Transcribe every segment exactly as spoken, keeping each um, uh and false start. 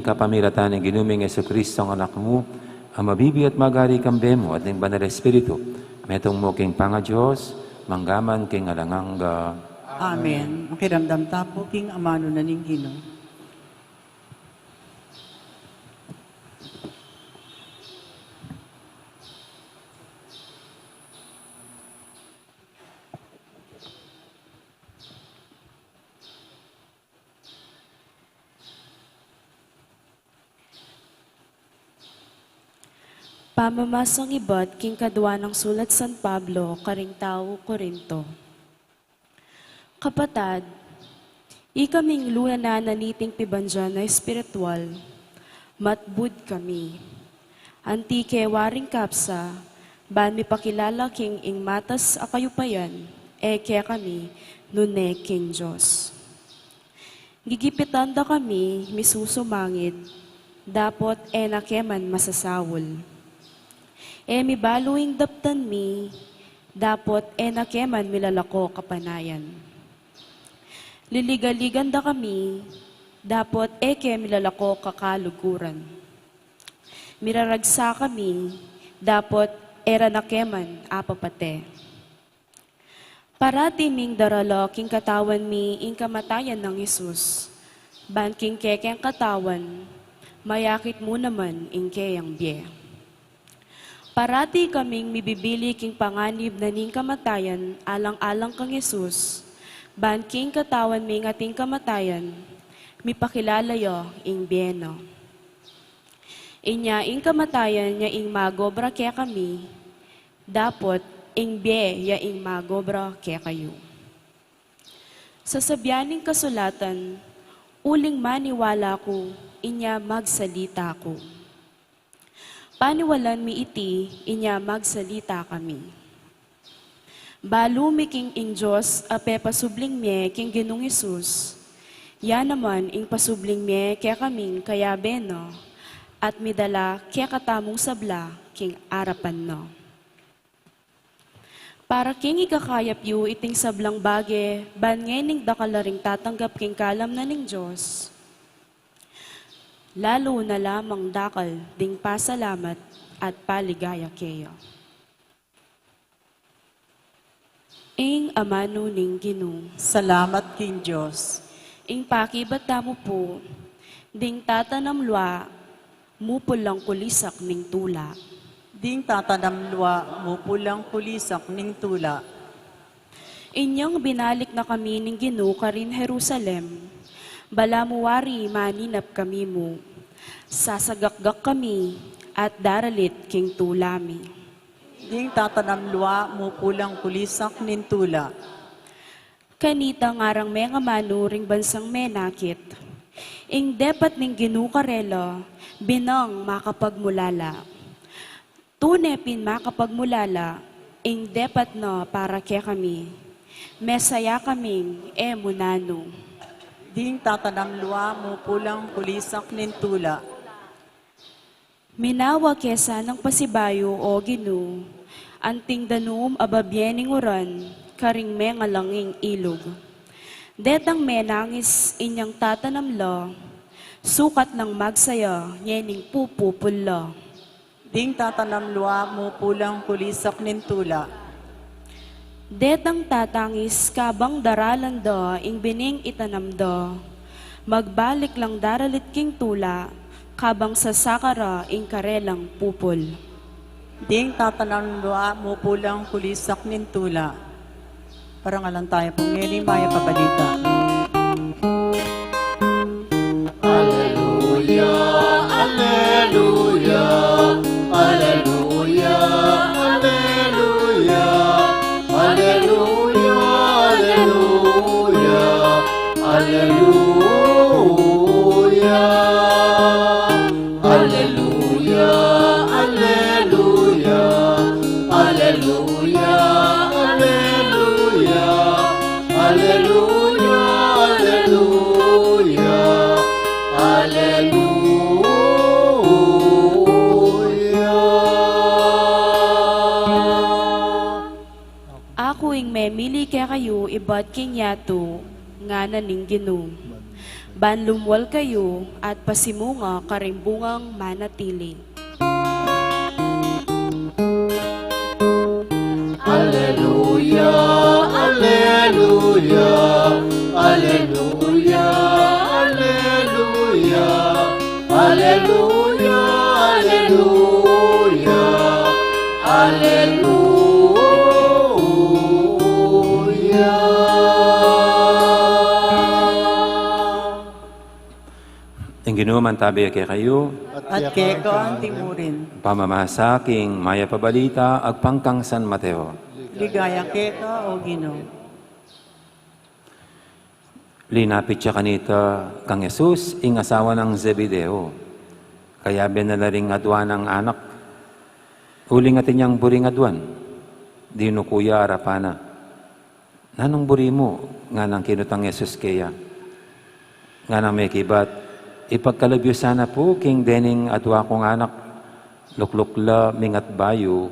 kapamilatan ning Ginu ming Jesucristo, a Anak mu, a mabibie at magari kambe mu at ning Banal Espiritu, metung mu king pangaDios, mangga man king alang angga. Amen. Makiramdam ta pu king amanu na ning Ginu. Pamamasang ibat king kadua nang sulat San Pablo karing tau Corinto. Kapatad, ikaming lunan na niting pibandian a espiritual, matbud kami. Anti ke waring kapsa, ban mipakilala king ing matas a kayupayan, e kekami, nune king Dios. Gigipitan da kami misusumangid, dapot e na ke man masasaul. E mi balu ing daptan mi, dapot e na ke man milalako kapanayan. Liligaligan da kami, dapot e ke milalako kakaluguran. Miraragsa kami, dapot e ra na ke man apapate. Parati ming darala king katawan mi ing kamatayan nang Jesus, ban king kekeng katawan, mayakit mu naman ing keyang bie. Parati kaming mibibili king panganib na ning kamatayan alang-alang kang Jesus, ban king katawan ming ating kamatayan, mipakilala ya ing bie na. Inya ing kamatayan ya ing magobra kekami, dapot ing bie ya ing magobra kekayu. Sasabian ning kasulatan, uling maniwala ku, inya magsalita ku. Paniwalan mi iti, inya magsalita kami. Balu mi king ing Dios a pepasubling mie king Ginung Jesus, ya naman ing pasubling mie kekaming kayabe na, at midala kekatamung sabla king arapan na. Para king ikakayap yu iting sablang bage, ban ngening dakal la ring tatanggap king kalam na ning Dios, lalu na lamang dakal ding pasalamat at paligaya keya. Ing amanu ning Ginu. Salamat king Dios. Ing pakibat tamu pu, ding tatanam lua, mupul lang kulisak ning tula. Ding tatanam lua, mupul lang kulisak ning tula. Inyang binalik na kami ning Ginu karin Jerusalem, balamu wari maninap kami mu, sasagakgak kami at daralit king tula mi. Ding tatanam lua, mupul lang kulisak ning tula. Kanita ngarang mengamanu ring bansang menakit, ing depat ning Ginu karela, binang makapagmulala. Tune pin makapagmulala, ing depat na para kekami. Mesaya kaming e mu nanu. Ding tatanam lua, mupul lang kulisak ning tula. Minawa ke sanang pasibayu, O Ginu, anting danum a babie ning uran, karing mengalang ing ilug. Detang menangis inyang tatanam la, sukat nang magsaya ngening pupupul la. Ding tatanam lua, mupul lang kulisak ning tula. Detang tatangis kabang daralan da ing bining itanam da, magbalik lang daralit king tula, kabang sasaka ra ing karelang pupul. Ding tatanam lua, mupul lang kulisak ning tula. Parangalan taya pu ngeni ing mayap a balita. Aleluya, aleluya, aleluya, aleluya, aleluya, aleluya, aleluya. Aleluya, aleluya, aleluya, aleluya, aleluya, aleluya, aleluya. Aku ing memili kekayu ibat king yatu, ngana ning Ginu. Ban lumwal kayu at pasimunga karing bungang manatili. Aleluya, aleluya, aleluya, aleluya, aleluya, aleluya, aleluya. Ing Ginu mantabi kekayu. At keka antimurin. Pamamasa king mayap a balita agpang kang San Mateo. Ligaya keka, O Ginu. Linapit ya kanita kang Jesus ing asawa nang Zebedeo. Kayabe na la ring adwan nang anak. Uling atin yang buring adwan. Dinuku ya arapan na. Nanung buri mu? Nganang kinutang Jesus keya. Nganang mekibat, ipagkalub yu sana pu king dening adwa kung anak, lukluk la mingat bayu,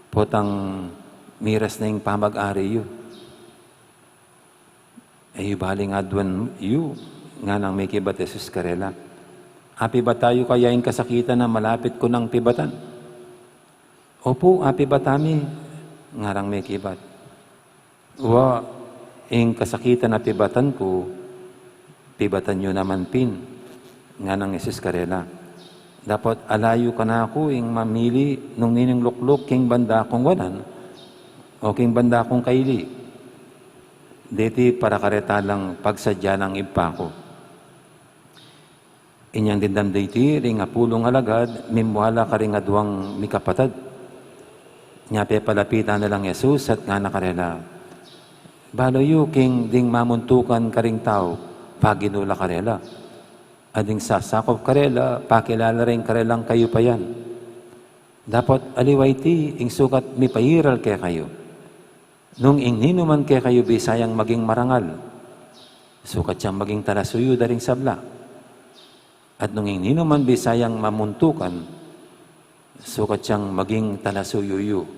potang miras na ing pamag-ari yu. E yu baling adwan yu? Nganang mekibat Jesus karela. Apibata yu kaya ing kasakitan a malapit ku nang pibatan? Opu, apibata mi, ngarang mekibat. Wa, ing kasakitan a pibatan ku, pibatan yu naman pin, nganang Jesus karela. Dapot ala yu kanaku ing mamili nung nining lukluk king banda kung wanan o king banda kung kaili. Deti para kareta lang pagsadya nang Ibpa ku. Inyang dimdam deti, ring apulung alagad mimwala karing adwang mikapatad. Nya pepalapitan na lang Jesus at ngana karela, "Balu yu king ding mamuntukan karing tau, paginu la karela. At ding sasakup karela, pakilala ring karelang kayupayan. Dapot aliwa iti ing sukat mipairal kekayu. Nung ing ninuman kekayu bisayang maging marangal, sukat yang maging talasuyu da ring sabla. At nung ing ninuman bisayang mamuntukan, sukat yang maging talasuyu yu.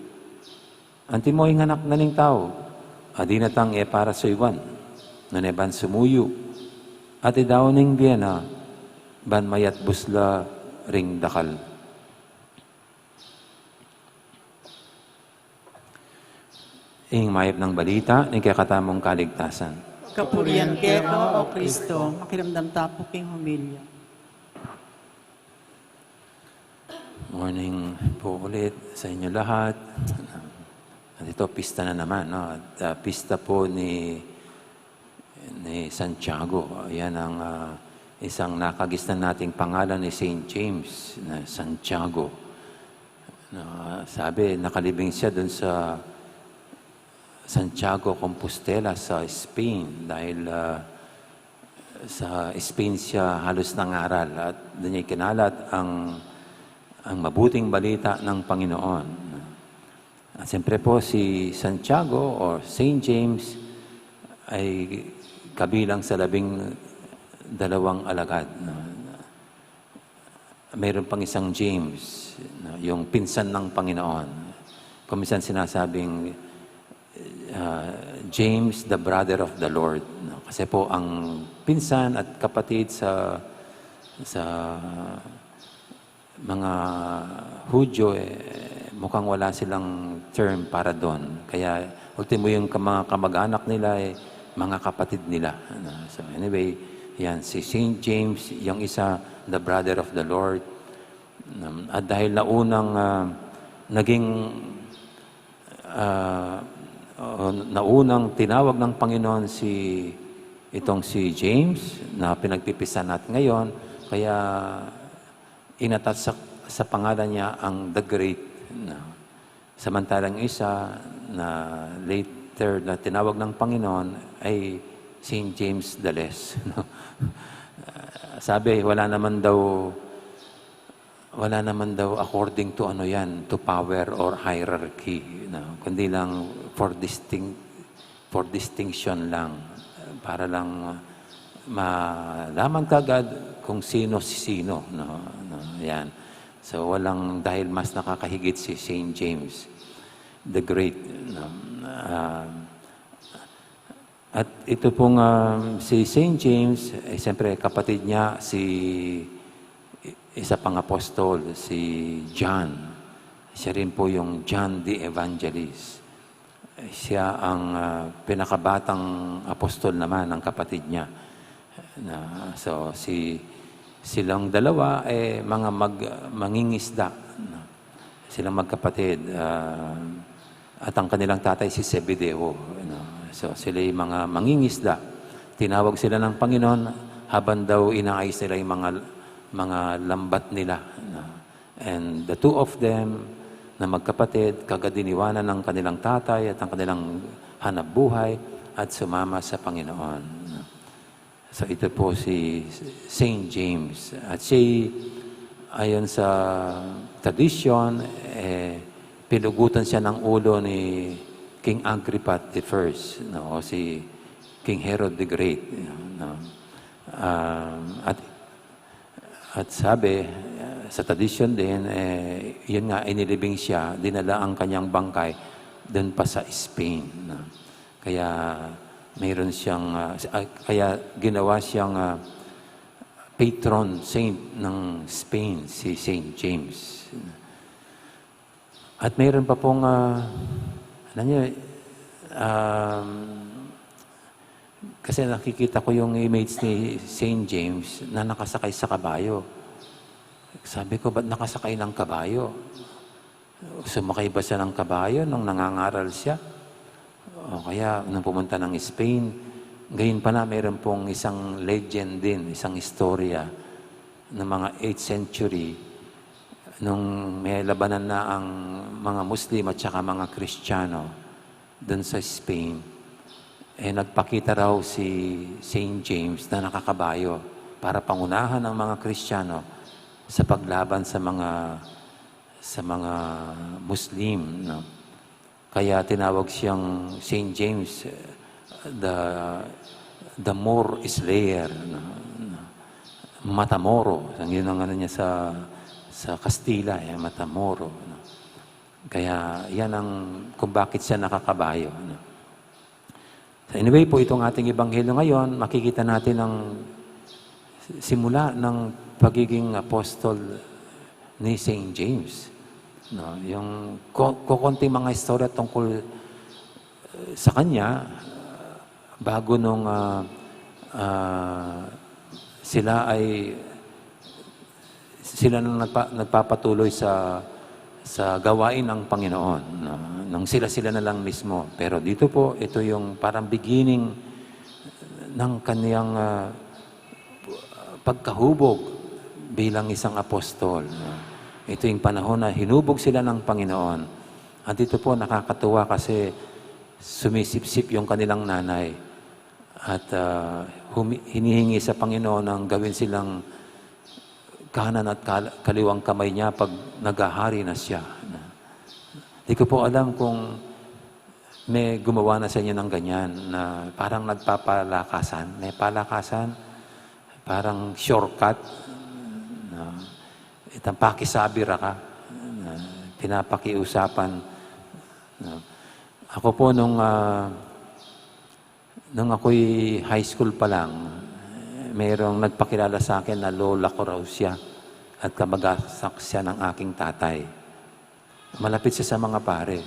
Antimo ing Anak na ning Tau, a dinatang e para suyuan, nune ban sumuyu, at idaun ing bie na, ban mayatbus la ring dakal." Ing mayap nang balita ning kekatamung kaligtasan. Kapurian keka, O Kristo. Makiramdam ta pu king homilya. Morning po ulit sa inyo lahat. At ito, pista na naman, no? At, ah, pista po ni ni Santiago. Yan ang, ah, isang nakagisnan nating pangalan ni Saint James na Santiago. Na, sabi, nakalibing siya dun sa Santiago Compostela sa Spain dahil, ah, sa Spain siya halos nangaral at dun niya ikinalat ang, ang mabuting balita ng Panginoon. At siyempre po, si Santiago o Saint James ay kabilang sa labing dalawang alagad, no? Mayroon pang isang James, no? Yung pinsan ng Panginoon. Kung minsan sinasabing, ah, James, the brother of the Lord, no? Kasi po, ang pinsan at kapatid sa, sa mga Hudyo, eh, mukhang wala silang term para doon. Kaya, ultimo, yung ka-, mga kamag-anak nila, eh, mga kapatid nila. Ano? So, anyway, yan, si Saint James, yung isa, the brother of the Lord. Um, at dahil naunang, ah, naging, ah, o, naunang tinawag ng Panginoon si, itong si James, na pinagpipisan natin ngayon, kaya inatas sa, sa pangalan niya ang The Great, no? Samantalang isa na later na tinawag ng Panginoon ay Saint James the Less, no? Ah, sabi, wala naman daw, wala naman daw according to ano yan, to power or hierarchy, no? Kundi lang for distinct for distinction lang, para lang, uh, malaman kagad kung sino si sino, no? No, yan. So, walang dahil mas nakakahigit si Saint James the Great, no? Ah, At ito pong, um, si Saint James, eh, siyempre kapatid niya si i-, isa pang apostol, si John. Siya rin po yung John the Evangelist. Eh, siya ang, ah, pinakabatang apostol naman ng kapatid niya. Na, so, si, silang dalawa, eh, mga mag-, mangingisda, no? Silang magkapatid, ah, at ang kanilang tatay si Zebedeo, no? So, sila yung mga mangingisda. Tinawag sila ng Panginoon habang daw inaayos nila yung mga, mga lambat nila, no? And the two of them na magkapatid, kagad iniwanan ng kanilang tatay at ang kanilang hanapbuhay at sumama sa Panginoon, no? So, ito po si Saint James. At siya, ayon sa tradisyon, eh, pinugutan siya ng ulo ni King Agrippa the First, no? O si King Herod the Great, no? Um, at, at sabi, uh, sa tradisyon din, eh, yun nga, inilibing siya, dinala ang kanyang bangkay dun pa sa Spain, no? Kaya mayroon siyang, ah, s-, ah, kaya ginawa siyang, ah, patron saint ng Spain, si Saint James. At mayroon pa pong, ah, alam niyo, um, kasi nakikita ko yung image ni Saint James na nakasakay sa kabayo. Sabi ko, "Ba't nakasakay ng kabayo?" Sumakay ba siya ng kabayo nung nangangaral siya? O kaya nung pumunta ng Spain? Gayon pa na, mayroon pong isang legend din, isang istorya ng mga eighth century, nung may labanan na ang mga Muslim at saka mga Kristiyano dun sa Spain, eh, nagpakita raw si Saint James na nakakabayo para pangunahan ang mga Kristiyano sa paglaban sa mga, sa mga Muslim, no? Kaya tinawag siyang Saint James, eh, the, the Moor Slayer, no? Matamoro. Yun ang ano niya sa, sa Kastila, eh, Matamoro, no? Kaya yan ang kung bakit siya nakakabayo, no? So anyway po, itong ating ebanghelyo ngayon, makikita natin ang simula ng pagiging apostol ni Saint James, no? Yung ko-, kukonting mga istorya tungkol, eh, sa kanya, bago nung, ah, ah, sila ay sila na nagpa-, nagpapatuloy sa, sa gawain ng Panginoon, no? Nung sila-sila na lang mismo. Pero dito po, ito yung parang beginning ng kaniyang, ah, pagkahubog bilang isang apostol, no? Ito yung panahon na hinubog sila ng Panginoon. At ito po, nakakatuwa kasi sumisipsip yung kanilang nanay. At, ah, humi-, hinihingi sa Panginoon ang gawin silang kanan at kal-, kaliwang kamay niya pag naghahari na siya. Di ko po alam kung may gumawa na sa inyo ng ganyan na parang nagpapalakasan. May palakasan, parang shortcut, no? Itang pakisabi ra ka, no? Pinapakiusapan, no? Ako po nung, ah, nung ako'y high school pa lang, mayroong nagpakilala sa akin na lola ko raw siya at kamag-anak siya ng aking tatay. Malapit siya sa mga pare.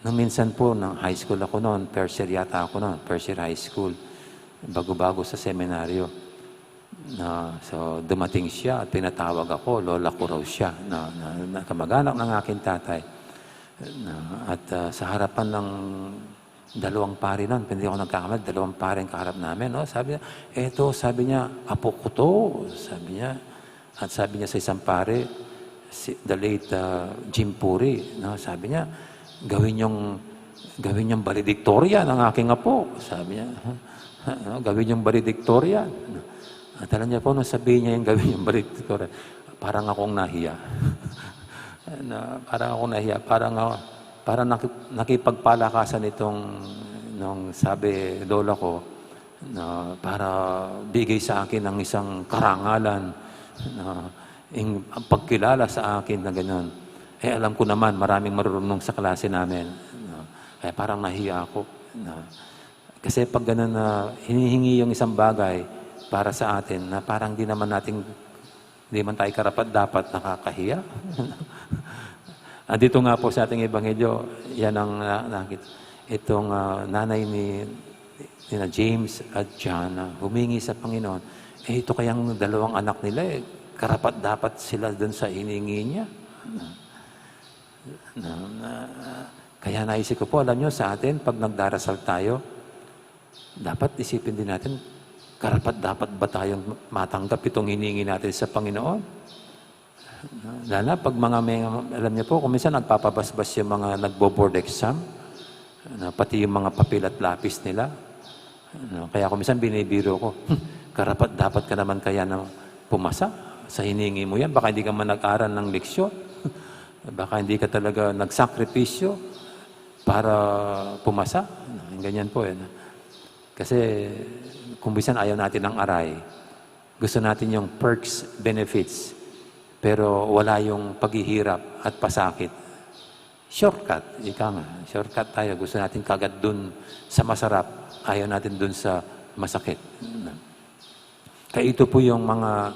Nung minsan po, nung high school ako noon, first year yata ako noon, first year high school, bago-bago sa seminaryo. Na, so, dumating siya at pinatawag ako, lola ko raw siya, na, na, na kamag-anak ng aking tatay. Na, at, ah, sa harapan ng dalawang pari nun, hindi ako nagkakamali, dalawang pari ang kaharap namin, no? Sabi niya, "Eto," sabi niya, "apo ko to," sabi niya. At sabi niya sa isang pari, si the late, ah, Jim Puri, no? Sabi niya, "Gawin niyong, gawin niyong valedictorian ang aking apo," sabi niya. "No? Gawin niyong valedictorian." At alam niya po, nung sabihin niya yung gawin niyong valedictorian, parang akong nahiya. Na, parang akong nahiya. Parang, ah, parang naki-, nakipagpalakasan itong, nung sabi, lola ko, na para bigay sa akin ng isang karangalan, na ing-, ang pagkilala sa akin na gano'n. Eh, alam ko naman, maraming marurunong sa klase namin, no? Kaya parang nahiya ako, no? Kasi pag ganun na hinihingi yung isang bagay para sa atin na parang di naman natin, di man tayo karapat-dapat, nakakahiya. Andito nga po sa ating ebanghelyo, yan ang na-, nakita. Itong, ah, nanay ni, ni na James at John na humingi sa Panginoon, eh, ito kayang dalawang anak nila, eh, karapat-dapat sila dun sa hiningi niya. Na, na, kaya naisip ko po, alam nyo, sa atin, pag nagdarasal tayo, dapat isipin din natin, karapat-dapat ba tayong matanggap itong hiningi natin sa Panginoon? Lalo na pag mga may, alam nyo po, kung minsan nagpapabasbas yung mga nagbo-board exam, na pati yung mga papel at lapis nila. No, kaya kung minsan binibiro ko, "Hmm, karapat-dapat ka naman kaya na pumasa sa hiningi mo yan? Baka hindi ka man nag-aral ng leksyon. Baka hindi ka talaga nagsakripisyo para pumasa." No, yung ganyan po, eh, no? Kasi kung minsan ayaw natin ng aray. Gusto natin yung perks, benefits, pero wala yung paghihirap at pasakit. Shortcut, ika nga. Shortcut tayo. Gusto natin kagad dun sa masarap. Ayaw natin dun sa masakit. Kaya ito po yung mga,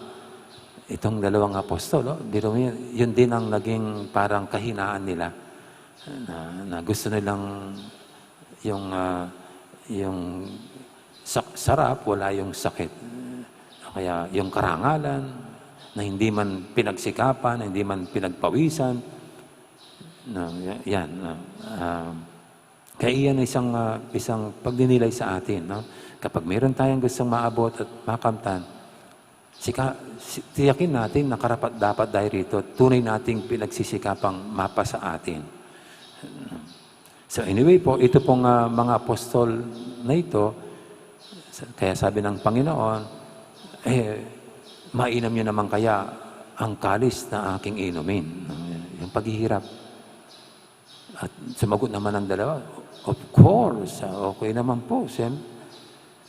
itong dalawang apostol, oh, biro mo yun, yun din ang naging parang kahinaan nila. Na, na gusto nilang yung, ah, yung sa-, sarap, wala yung sakit. Kaya yung karangalan na hindi man pinagsikapan, na hindi man pinagpawisan, no, ya-, yan, no. Ah, kaya iyan isang, ah, isang pagdinilay sa atin, no? Kapag meron tayong gustong maabot at makamtan, sika-, si-, tiyakin natin na karapat-dapat dahil rito, tunay nating pinagsisikapang mapasa atin. So anyway po, ito pong, ah, mga apostol na ito, sa-, kaya sabi ng Panginoon, "Eh, mainam nyo naman kaya ang kalis na aking inumin?" Yung paghihirap. At sumagot naman ang dalawa, "Of course, ah, okay naman po, Sem."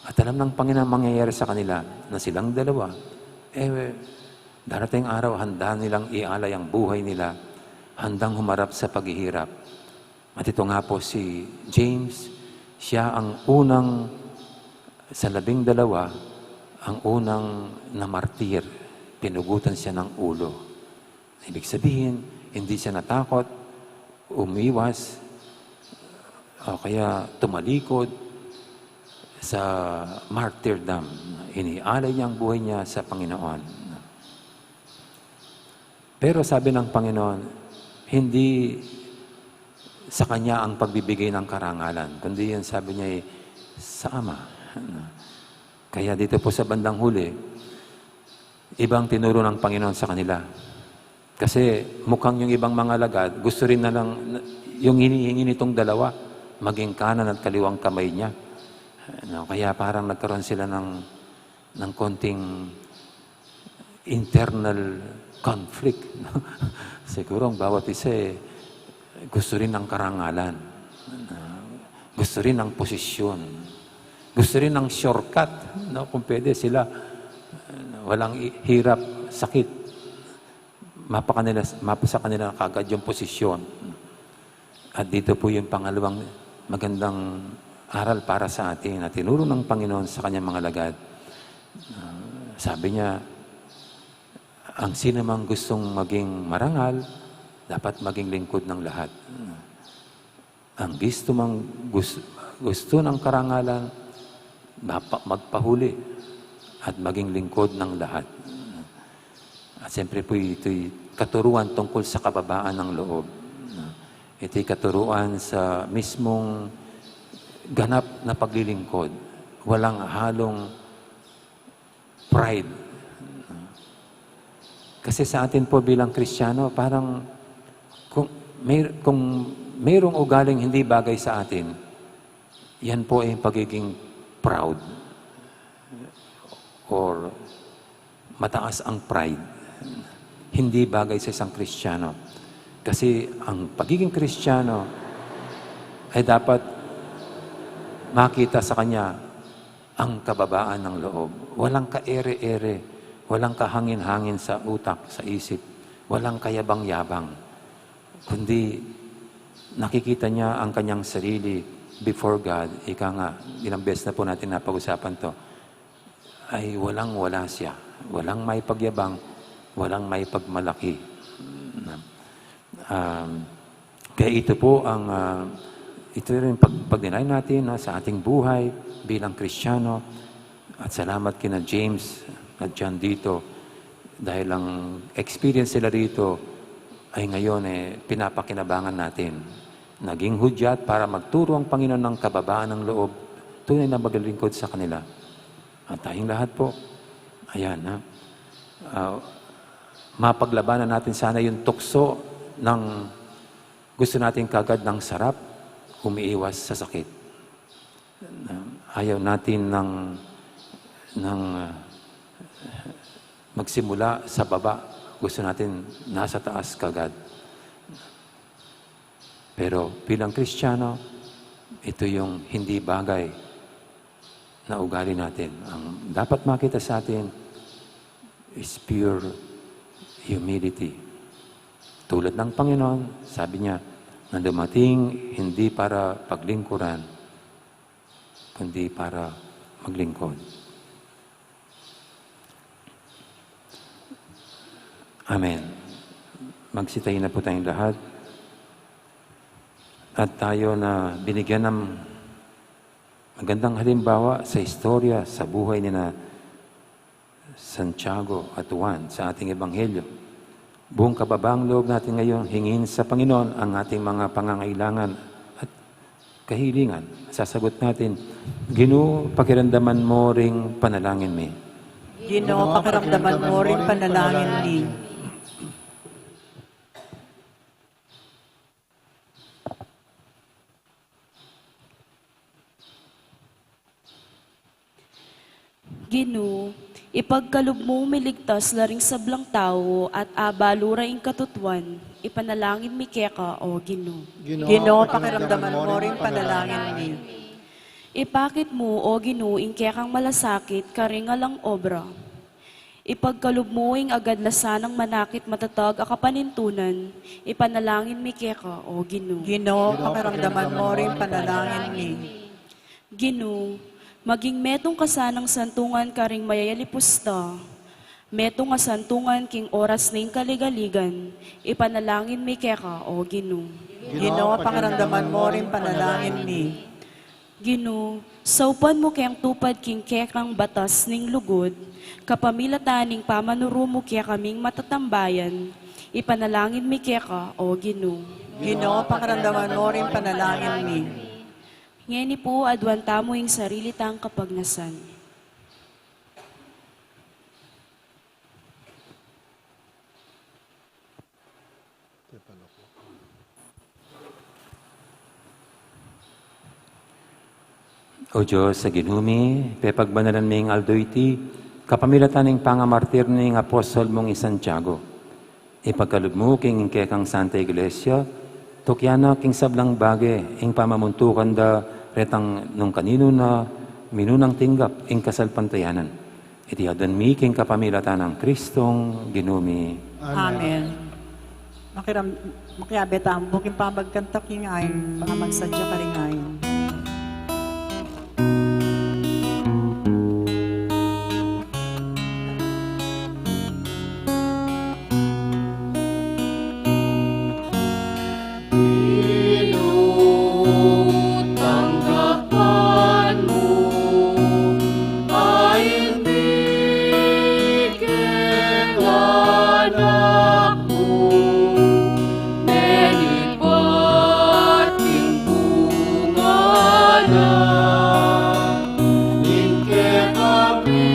At alam ng Panginoon ang mangyayari sa kanila, na silang dalawa, eh, darating araw, handa nilang ialay ang buhay nila, handang humarap sa paghihirap. At ito nga po si James, siya ang unang, sa labing dalawa, ang unang namartir, pinugutan siya ng ulo. Ibig sabihin, hindi siya natakot, umiwas, o kaya tumalikod sa martyrdom. Inialay niya ang buhay niya sa Panginoon. Pero sabi ng Panginoon, hindi sa kanya ang pagbibigay ng karangalan, kundi yun, sabi niya, eh, sa Ama. Kaya dito po sa bandang huli, ibang tinuro ng Panginoon sa kanila. Kasi mukhang yung ibang mga alagad, gusto rin na lang, yung hinihingi nitong dalawa, maging kanan at kaliwang kamay niya. No, kaya parang nagkaroon sila ng, ng konting internal conflict, no? Siguro ang bawat isa, eh, gusto rin ng karangalan. Ah, gusto rin ng posisyon. Gusto rin ng shortcut, no? Kung pwede sila, ah, walang i-, hirap, sakit. Mapakanila, mapasa kanila kagad yung posisyon. At dito po yung pangalawang magandang aral para sa atin na tinuro ng Panginoon sa kanyang mga alagad. Ah, sabi niya, ang sino mang gustong maging marangal, dapat maging lingkod ng lahat. Ang gusto mang gus-, gusto ng karangalan, mapa-, magpahuli at maging lingkod ng lahat. At siyempre po, ito'y katuruan tungkol sa kababaan ng loob. Ito'y katuruan sa mismong ganap na paglilingkod. Walang halong pride. Kasi sa atin po bilang Kristiyano, parang kung may, kung mayroong ugaling hindi bagay sa atin, yan po ay pagiging proud or mataas ang pride. Hindi bagay sa isang Kristiyano. Kasi ang pagiging Kristiyano ay dapat makita sa kanya ang kababaan ng loob. Walang kaere-ere, walang kahangin-hangin sa utak, sa isip, walang kayabang-yabang, kundi nakikita niya ang kanyang sarili before God, ika nga, ilang beses na po natin napag-usapan 'to, ay walang-wala siya. Walang maipagyabang, walang maipagmalaki. Um, kaya ito po ang, ah, ito rin pag-, pag-deny natin, no, sa ating buhay bilang Kristiyano. At salamat kina James at John dito dahil ang experience nila rito ay ngayon, eh, pinapakinabangan natin. Naging hudyat para magturo ang Panginoon ng kababaan ng loob, tunay na maglilingkod sa kanila. At tayong lahat po, ayan, ha? Ah, mapaglabanan natin sana yung tukso ng gusto natin kagad ng sarap, umiiwas sa sakit. Ayaw natin ng, ng, ah, magsimula sa baba. Gusto natin nasa taas kagad. Pero bilang Kristiyano, ito yung hindi bagay na ugali natin. Ang dapat makita sa atin is pure humility. Tulad ng Panginoon, sabi niya, na dumating hindi para paglingkuran, kundi para maglingkod. Amen. Magsitayo na po tayong lahat. At tayo na binigyan ng magandang halimbawa sa istorya, sa buhay ni na Santiago at Juan sa ating Ebanghelyo. Buong kababang loob natin ngayon, hingin sa Panginoon ang ating mga pangangailangan at kahilingan. Sasagot natin, "Ginu, pakiramdaman mo ring panalangin mi." Ginu, pakiramdaman mo ring panalangin mi. Ginu, ipagkalub mung miligtas la ring sablang tau at abalu ra ing katutuan, ipanalangin mi keka, O Ginu. Ginu, pakiramdaman mo ring panalangin mi. Ipakit mu, O Ginu, ing kekang malasakit karing alang obra. Ipagkalub mu ing agad la sanang manakit matatag a kapanintunan, ipanalangin mi keka, O Ginu. Ginu, pakiramdaman mo ring panalangin mi. Ginu, maging metung ka sanang santungan karing mayayalipus ta, metung a santungan king oras ning kaligaligan, ipanalangin mi keka, O Ginu. Ginu, pakiramdaman mo ring panalangin mi. Ginu, saupan mu keng tupad king kekang batas ning lugud, kapamilatan ning pamanuru mu kekaming matatambayan, ipanalangin mi keka, O Ginu. Ginu, pakiramdaman mo ring panalangin mi. Ngeni pu, aduan tamu ing sarili tang kapagnasan. O Dios a Ginu mi, pepagbanalan ming aldo iti, kapamilatan ning pangamartir ning apostol mung i Santiago. Ipagkalub mu king kekang Santa Iglesia, tukian na king sablang bage ing pamamuntukan da retang nung kaninu na minunang tinggap ing kasalpantayanan. Iti aduan mi king kapamilatan nang Kristong Ginu mi. Amen. Amen. Makiram-, makiabe tamu king pamagkanta king ain, pamagsadya karing ain. Tanggapan mu, ain mi keng anak mu, menibat king bunga na, ing kekami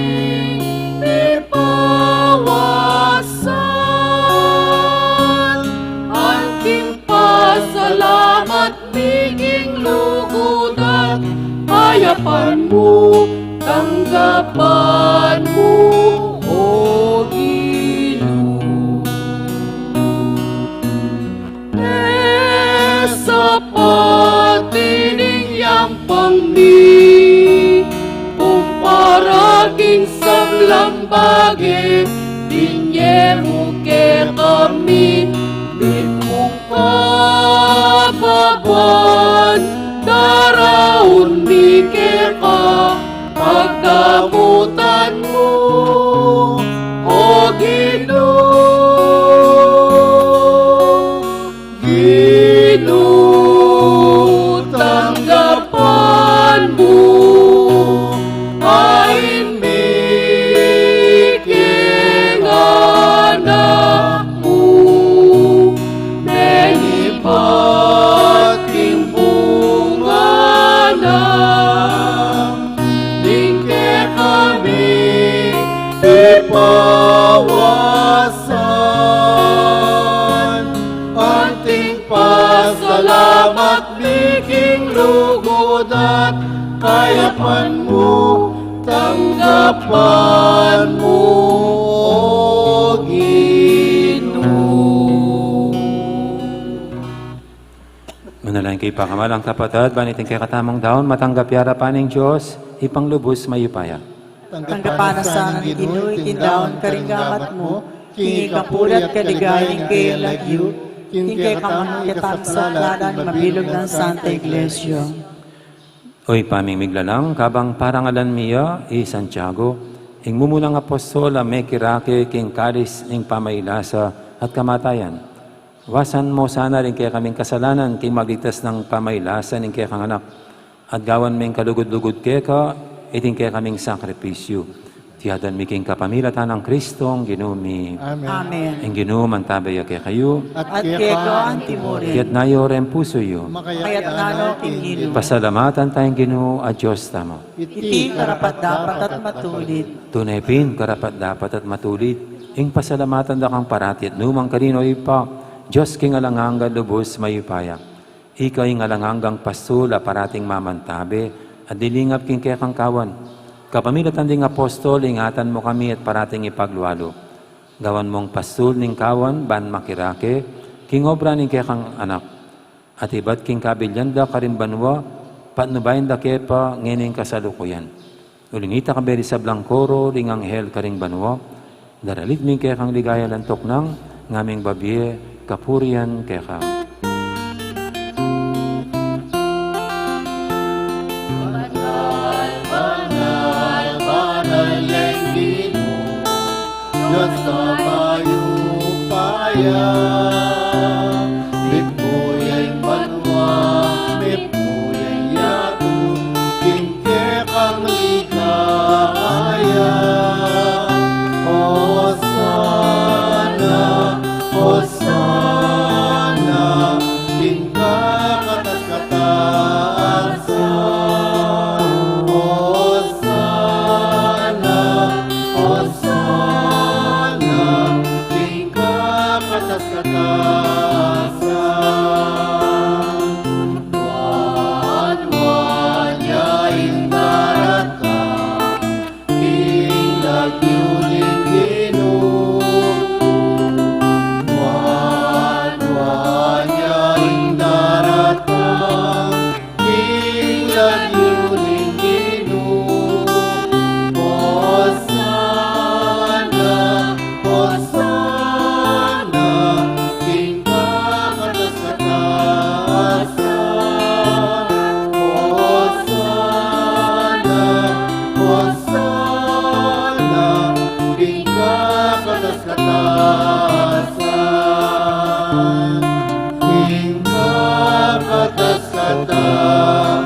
mipawasan, anting pasalamat mi king lugud at kayapan mu, tanggapan mu, O Ginu. E sapat ining yampang mi kumpara king sablang bage, binye mu kekami mitmung kapaban, dara Pan mu, O Ginu. Manalangin kayu, pakamalan kung kapatad, ban iting kekatamung daun matanggap ya arapan ning Dios, Ibpang lubus mayupaya. Tanggapan na sa ning Ginu iting daun karing gamat mu, king ikapuri at kaligayan ning kayang lagyu, king kekatamung ikasapsap at ning mabilug nang Santa Iglesia. O Ibpa ming miglalang, kabang parangalan mi ya i Santiago, ing mumunang apostol a mekirake king kalis ning pamailasa at kamatayan, wasan mu sana ring kekaming kasalanan king magligtas nang pamailasa ning kekang Anak, at gawan ming kalugud-lugud keka iting kekaming sakripisyu. Iti adwan mi king kapamilatan nang Kristong Ginu mi. Amen. Amen. Ing Ginu mantabe ya kekayu. At keka antimurin. Itas yu ring pusu yu. Makayatas na no king Ginu. Pasalamatan taya ing Ginu a Dios tamu. Iti karapat-dapat at matulid. Tune pin karapat-dapat at matulid ing pasalamatan da kang parati at nukarin man, O Ibpa, Dios king alang angga, lubus mayupaya. Ika ing alang anggang pastul a parating mamantabe at lilingap king kekang kawan. Kapamilatan ding apostol, ingatan mu kami at parating ipaglualu. Gawan mung pastul ning kawan ban makirake king obra ning kekang Anak, at ibat king kabilyan da karing banua, patnubayan da ke pa ngening kasalukuyan. Uling ita kayabe ring sablang koro ring anghel karing banua, daralit mi ing kekang ligaya, lantuk nang ngaming babie kapurian keka. Banal, banal, banal ya ing Ginu, Dios a mayupaya. Mipnu ya ing banua, mipnu ya ing yatu, king kekang ligaya. Hosana, Hosana, king kakatas-katasan. Hosana, Hosana, king kakatas-katasan. Nuan, nuan ya ing daratang king lagyu ning Ginu. Nuan, nuan ya ing daratang king lagyu ning Ginu. Hosana, Hosana, king kakatas-katasan. Hosana, Hosana, king kakatas-katasan. King kakatas-katasan.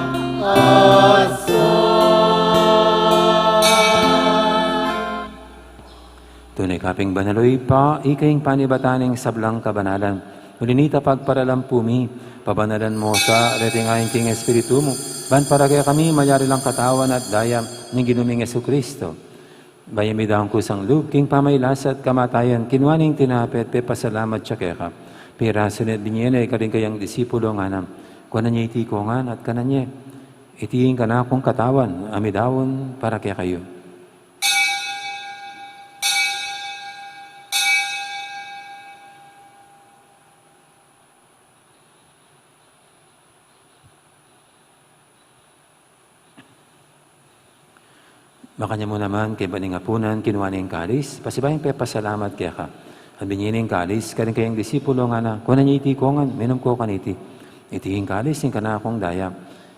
Tune ka pin banal, O Ibpa, ika ing panibatan ning sablang kabanalan. Uli na nita pagparalampu mi, pabanalan mu sa reting ain king Espiritu mu, ban para kekami mayari lang katawan at daya ning Ginu ming Jesucristo. Bayu mi daun kusang lub king pamailasa at kamatayan, kinua ne ing tinape at pepasalamat ya keka, pirasu ne at binie ne karing kayang disipulo, ngana: Kuanan ye iti kongan at kanan ye. Iti ing kanakung katawan a midaun para kekayu. Makanyan mu naman, kaybat ning apunan, kinua ne ing kalis, pasibayu yang pepasalamat keka, at binie ne ing kalis karing kayang disipulo, ngana: Kuanan ye iti kongan, minum ko kaniti. Iti ing kalis ning kanakung daya,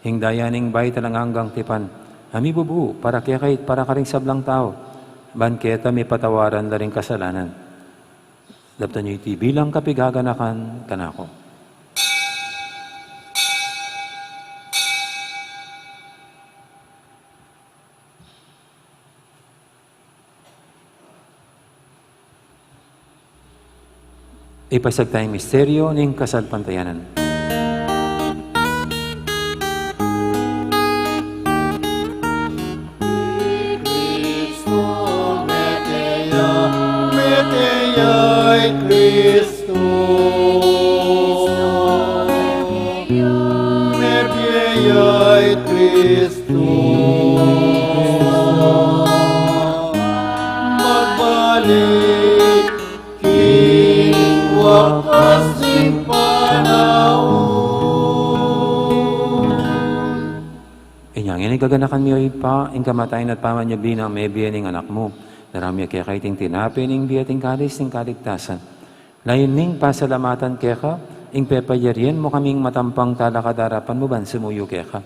ing daya ning bayu at alang anggang tipan, a mibubu para kekayu at para karing sablang tau, ban keta mipatawaran la ring kasalanan. Daptan yu iti bilang kapigaganakan kanaku. Ipasiag taya ing misteryo ning kasalpantayanan. Cristo, mete ya, mete ya i Cristo. Mete ya i Cristo. wakas ning panaun. Inya ngeni gaganakan mi, O Ibpa, ing kamatayan at pamanyubli nang mebie ning Anak mu. Daraun mi keka iting tinape ning bie at ing kalis ning kaligtasan. Layun ming pasalamatan keka ing pepayarian mu kaming matampang talakad king arapan mu ban sumuyu keka.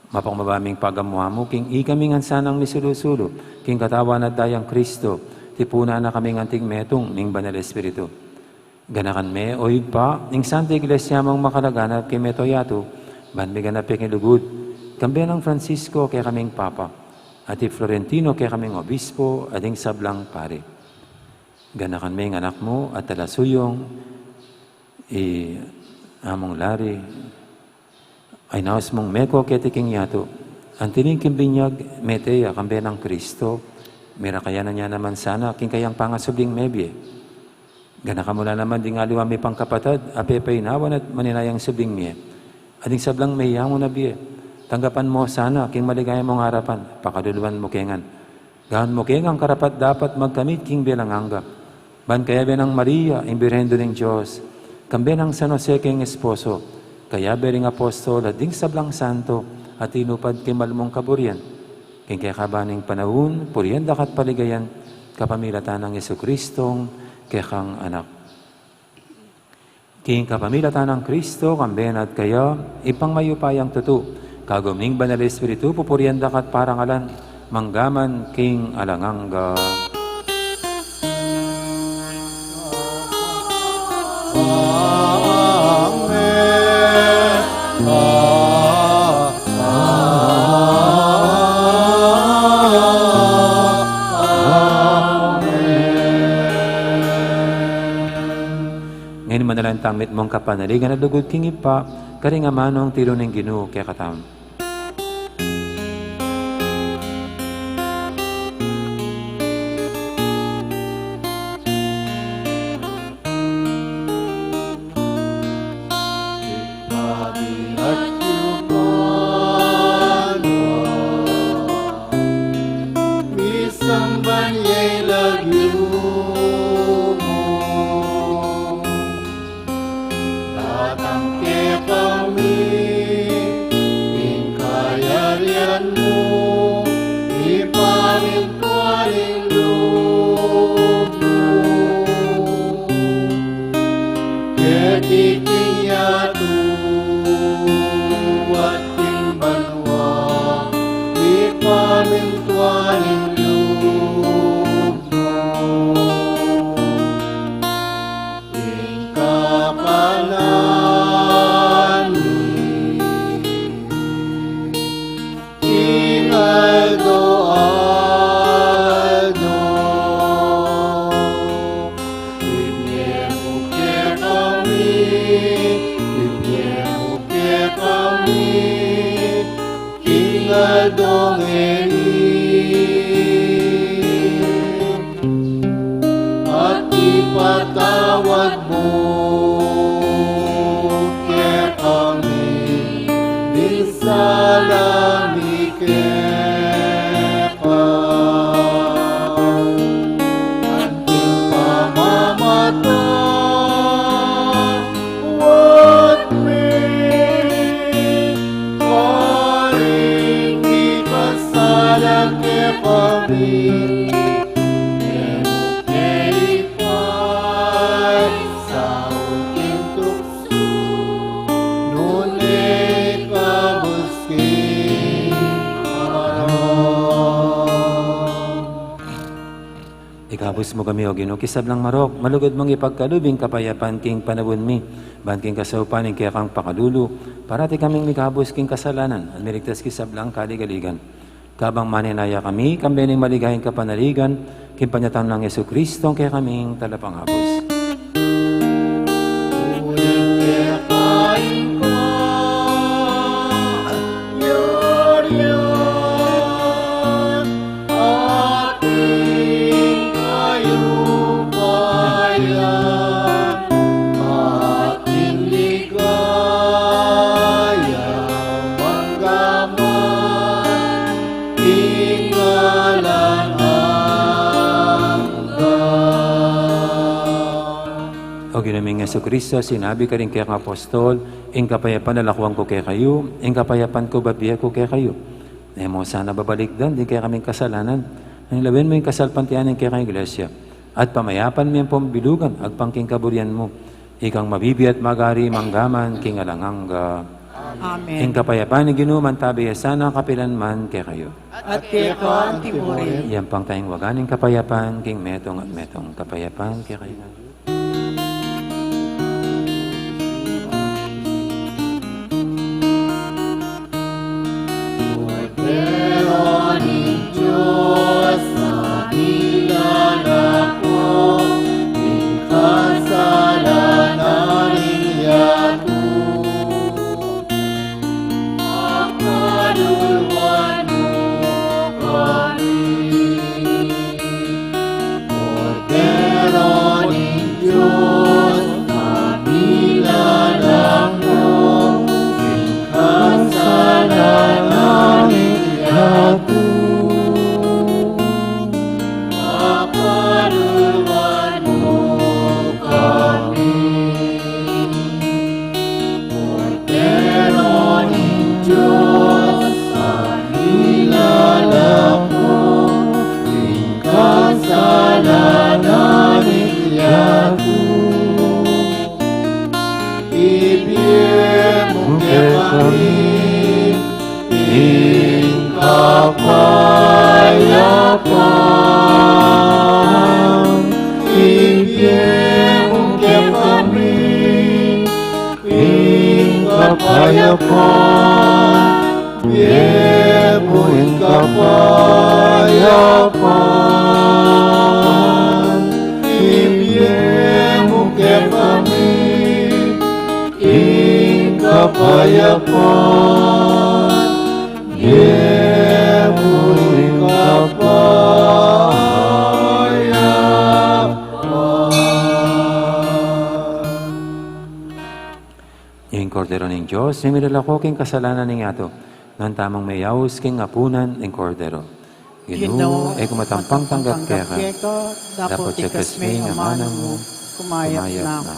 Mapakmaba ming pagamu-amu king ikami ngan sanang misulu-sulu king katawan at dayang Kristo, tipunan na kaming anting metung ning Banal Espiritu. Ganakan me, O Ibpa, ing Santa Iglesia mung makalaganap king mabilug a yatu, ban miganap ya king lugud, kambe nang Francisco kekaming Papa, at i Florentino kekaming Obispo, at ing sablang pari. Ganakan me ing Anak mu at talasuyung, i Among Larry, a inaus mung meko keti king yatu. Anti ning king binyag, mete ya kambe nang Kristo, mirakayanan ya naman sana king kayang pangasubling mebie. Ganakan mu la naman ding aliwa mi pang kapatad a pepainawan at maninayang subling mie, at ding sablang meyangu na bie. Tanggapan mu sana king maligaya mung arapan, pakaluluan mu ke ngan. Gawan mu ke ngan karapat-dapat magkamit king bie alang angga. Ban kayabe nang Maria, ing Birhen Indu ning Dios, kambe nang San Jose king esposo, kayabe ring apostol at ding sablang santo a tinupad king mal mung kaburian, king kekaban ning panaun, purian da ka at paligayan, kapamilatan nang Jesucristong kekang Anak. King kapamilatan nang Kristo, kambe na at kaya, Ibpang mayupayang tutu, kagum ning Banal Espiritu, pupurian da ka at parangalan, mangga man king alang angga. Amen. Amen. Ngeni manalangin tamu mitmung kapanaligan at lugud king Ibpa, karing amanung tiru ning Ginu kekatamu. Pabilat yu banua, misamban ya ing lagyu mu. Datang kekami ing kayarian mu, ipamintuan ing lub mu. Keti king yatu at king banua, ipamintuan ing lub mu. Ing kakanan mi king aldo-aldo, ibie mu kekami, ibie mu kekami king aldo ngeni, at ipatawad mu kekami ding sala mi keka, anting pamamatawad mi karing mikasala kekami. E mu ke ipaisaul king tuksu, nune ikabus king marok. Ikabus mu kami, O Ginu, king sablang marok, malugud mung ipagkalub ing kapayapan king panaun mi, ban king kasaupan ning kekang pakalulu, parati kaming mikabus king kasalanan, at miligtas king sablang kaligaligan. Kabang maninaya kami, kambe ning maligayang kapanaligan, king panyatang nang Jesucristo, kekaming talapangabus. Ulit keka ing kayarian, at ing kayupayan, at ing ligaya, mangga man king alang angga. O Ginu ming Jesucristo, sinabi karing kekang apostol, ing kapayapan lakuan ku kekayu, ing kapayapan ku bibie ku kekayu. E mu sana babalikdan ding kekaming kasalanan, nune lawen mu ing kasalpantayanan ning kekang Iglesia, at pamayapan me ampong bilugan agpang king kaburian mu. Ikang mabibie at magari mangga man king alang angga. Amen. Ing kapayapan ning Ginu mantabi ya sana kapilan man kekayu. At keka anti murin. Iyampang tayang wagan ing kapayapan king metung at metung. Kapayapan kekayu. Kordero ning Dios, a milalako king kasalanan ning yatu, pakaluluan mu kami. Kordero ning Dios, a milalako king kasalanan ning yatu, pakaluluan mu kami. Kordero ning Dios, a milalako king kasalanan ning yatu, ibie mu kekami ing kapayapan. Ibie mu kekami ing kapayapan, ibie mu ing kapayapan, ibie mu kekami ing kapayapan, ibie mu ing kapayapan. Ing Kordero ning Dios, a milalako king kasalanan ning yatu. Nuan tamung meyaus king apunan ning Kordero. Ginu, e ku matampang tanggap keka, dapot ikasme ing amanu mu, kumayap na ku.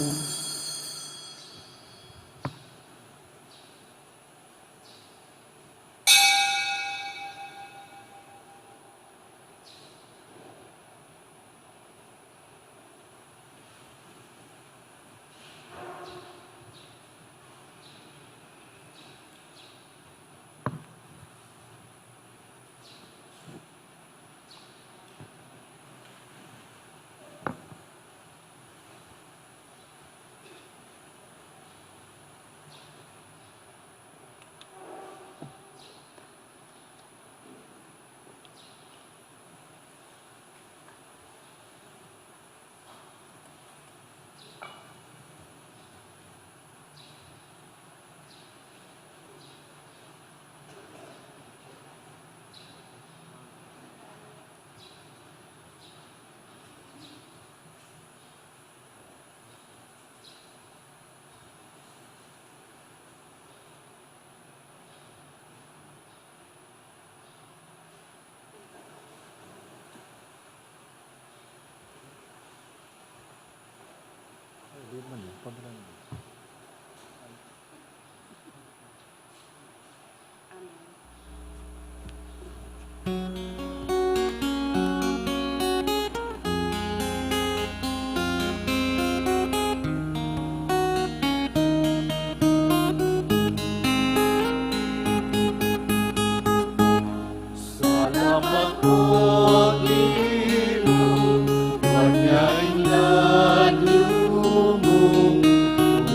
Salamat ku, Ginu, ban ing lagyu mu,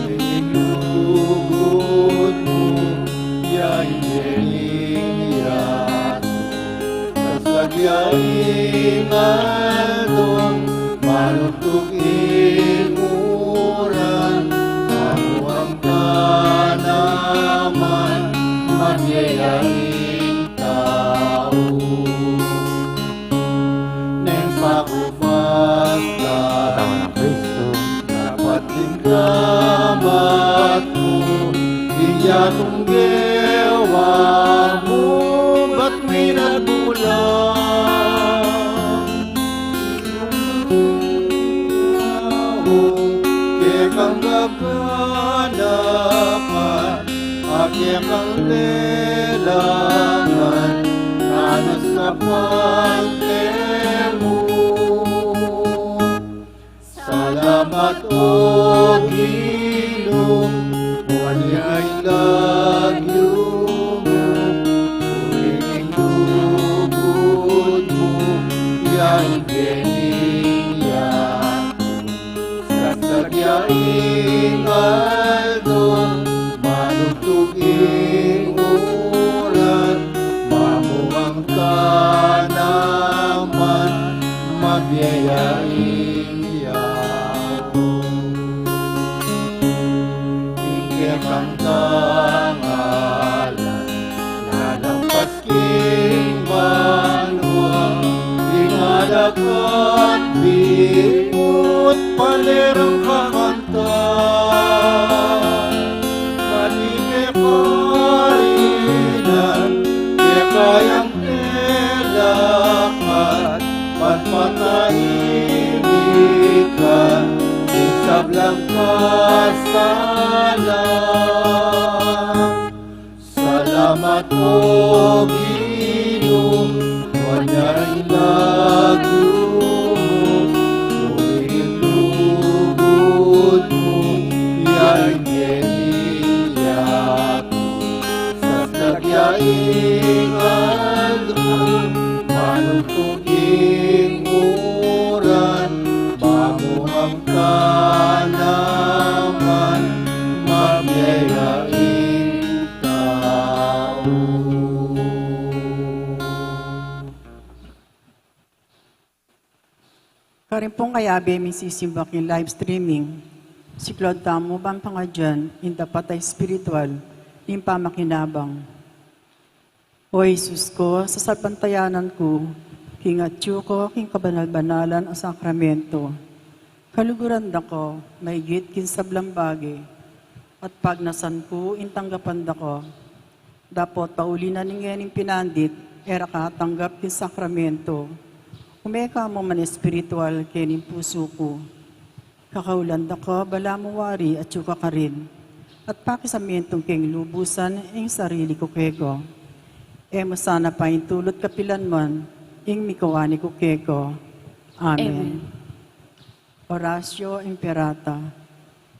uling lugud mu, ya ing dening yatu. Kasabian ing aldo, manugtug ing uran, mamuang tanaman, manyaya ing tau. Neng pakupas ka, Katawan ng Kristo. Dapat ing gamat mu, ing yatung gewa mu, bat minagmulan. Ing yatung gewa mu, Gaganakan, a kekang lelangan, nanu sa pante mu. Salamat, O Ginu, buan ya ing lagyu mu, uli ning lugud mu, ya ing keni ya. Sa sadya ing aldo, manugtug ing uran, mamuang ka naman, mabie ya ing yaun. Ing kekang dangalan, lalampas king banua, ing alak at bimut, panerang kakanta. Mani kekarinan, keka yang telakat, patpatahimikan, ing sablang kasalan. Salamat, O Ginu, buan ya ing lagyu mu, uli ning lugud mu, ya ing keni ya. Sa sadya ing aldo, manugtug ing uran, mamuang ka naman, mabie ya ing tau. Karin pung kayabe ming sisimba king live streaming, siklaud tamu ban pangadyan ing dapat a espiritual ning pamakinabang. O Jesus ko, sasalpantayanan ku king atyu ko king kabanal-banalan a sakramento. Kaluguran da ko maigit king sablang bage, at pagnasan ku ing tanggapan da ko. Dapot pauli na ning ngening pinandit, e ra ka tanggap king sakramento. Ume ka mu man espiritual kening pusu ku. Kakaulan da ka, balamu wari atyu ka karin, at pakisamintung keng lubusan ing sarili ku keka. E mu sana paintulut kapilanman ing mikawani ku keka. Amen. Amen. Oratio Imperata.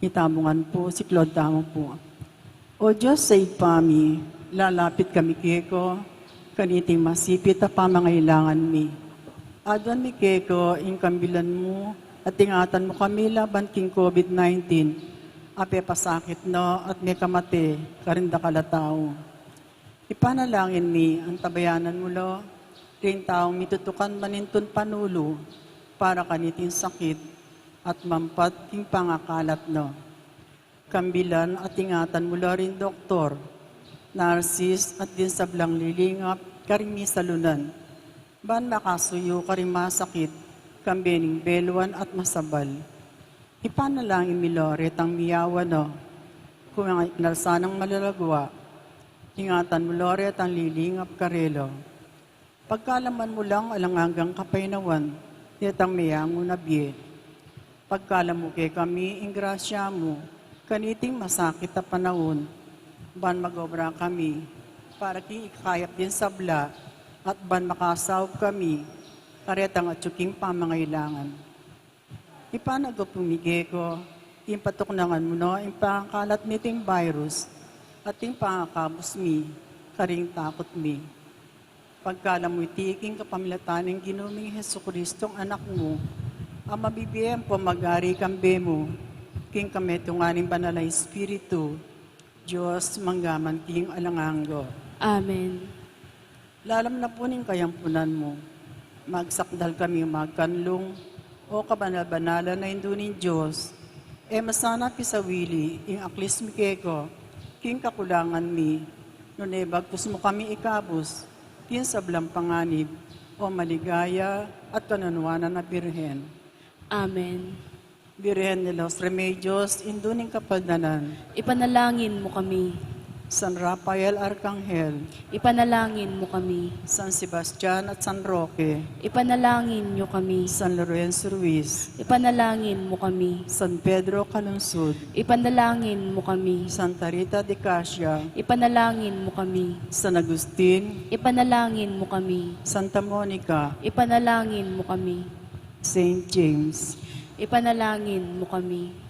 Itamu ngan pu, siklaud tamu pu. O Dios a Ibpa mi, lalapit kami keka kaniting masipit a pamangailangan mi. Aduan mi keka ing kambilan mu, at ingatan mu kami laban king COVID nineteen, a pepasakit na at mekamate karing dakal a tau. Ipanalangin mi, antabayanan mu la ring taung mitutukan manintun panulu para kaniting sakit at mampat king pangakalat na. Kambilan at ingatan mu la ring doktor, narsis, at ding sablang lilingap karing misalunan, ban makasuyu karing masakit, kambe ning beluan at masabal. Ipanalangin mi la retang miyawa na, kung nalsa nang malalagua, ingatan mu la retang lilingap karela. Pagkalaman mu lang alang anggang kapaynawan, detang meyangu na bie. Pagkalam mu kekami ing grasya mu, kaniting masakit a panaun, ban mag-obra kami, para king ikakayap ding sabla, at ban makasaup kami, karetang atyu king pamangailangan. Ipanagap mi keka, ing patuknangan mu na ing pangakalat niting virus, at ing pangakabus mi, karing takut mi. Pagkalam mu iti king kapamilatan ning Ginu ming Jesucristo, Anak mu, a mabibie ampon mag-ari kambe mu, king kametungan ning Banal a Espiritu, Dios, mangga man king alang angga. Amen. Lalam na pu ning kayampunan mu, magsakdal kami magkanlung, O kabanal-banalan a Indu ning Dios. E mu sana pisawili ing aklis mi keka king kakulangan mi, nune bagkus mu kami ikabus king sablang panganib, O maligaya at kanunuanan a Birhen. Amen. Birhen de los Remedios, Indu ning Kapaldanan, ipanalangin mu kami. San Rafael Arkanghel, ipanalangin mu kami. San Sebastian at San Roque, ipanalangin niyo kami. San Lorenzo Ruiz, ipanalangin mu kami. San Pedro Calungsod, ipanalangin mu kami. Santa Rita de Casia, ipanalangin mu kami. San Agustin, ipanalangin mu kami. Santa Monica, ipanalangin mu kami. Saint James, ipanalangin mu kami.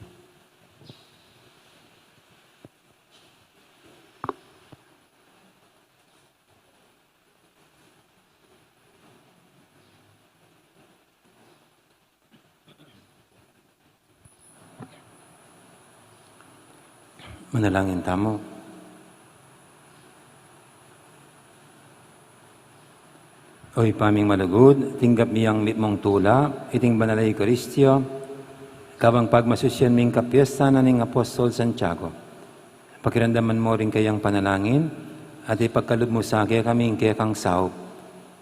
Manalangin tamu. O Ibpa ming malugud, tinggap mi yang mitmung tula, iting banal a Eukaristia, kabang pagmasusian ming kapiestan na ning Apostol Santiago. Pakiramdaman mu ring kayang panalangin, at ipagkalub mu sa kekami ing kekang saup.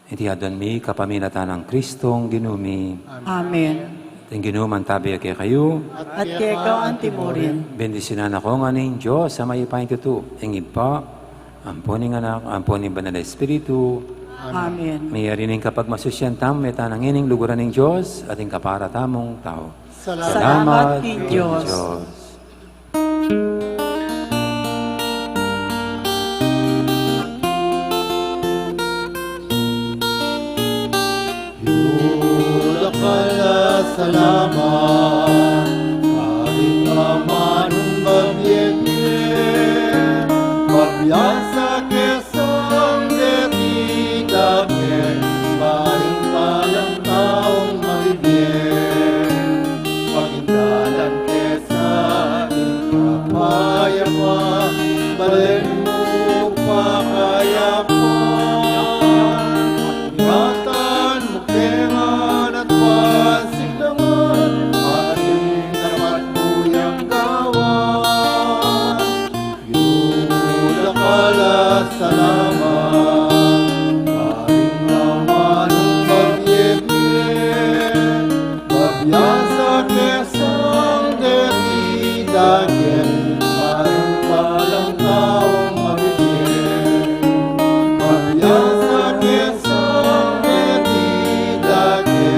Iti aduan mi kapamilatan nang Kristong Ginu mi. Amen. Ing Ginu mantabe ya kekayu. At keka antimurin. Bendisyunan na kayu ngan ning Dios a mayupayang tutu, ing Ibpa, ampo ning Anak, ampo ning Banal a Espiritu. Amen. Meyari ning kapagmasusian tamu, metung na ngening luguran ning Dios, at ing kapara tamung tau. Salamat king Dios. Dakal a salamat, Ibpa, amanung babie, pabiasa ke sang deti dake, baling balang taung mabibie. Pagindalan ke sa ing kapayapan, balen mu pakayapan. Ingatan mu ke ngan at pasiglangan, atin dapat mu yang gawan. Dakal a salamat, Ibpa, amanung babie, pabiasa ke sang deti dake, baling balang taung mabibie. Pabiasa ke sang deti dake,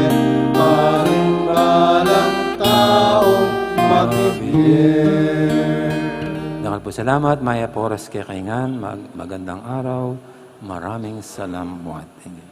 baling balang taung mabibie. Dakal pung salamat, mayap a oras kekayu ngan, mag-, magandang araw, maraming salamat. Thank you.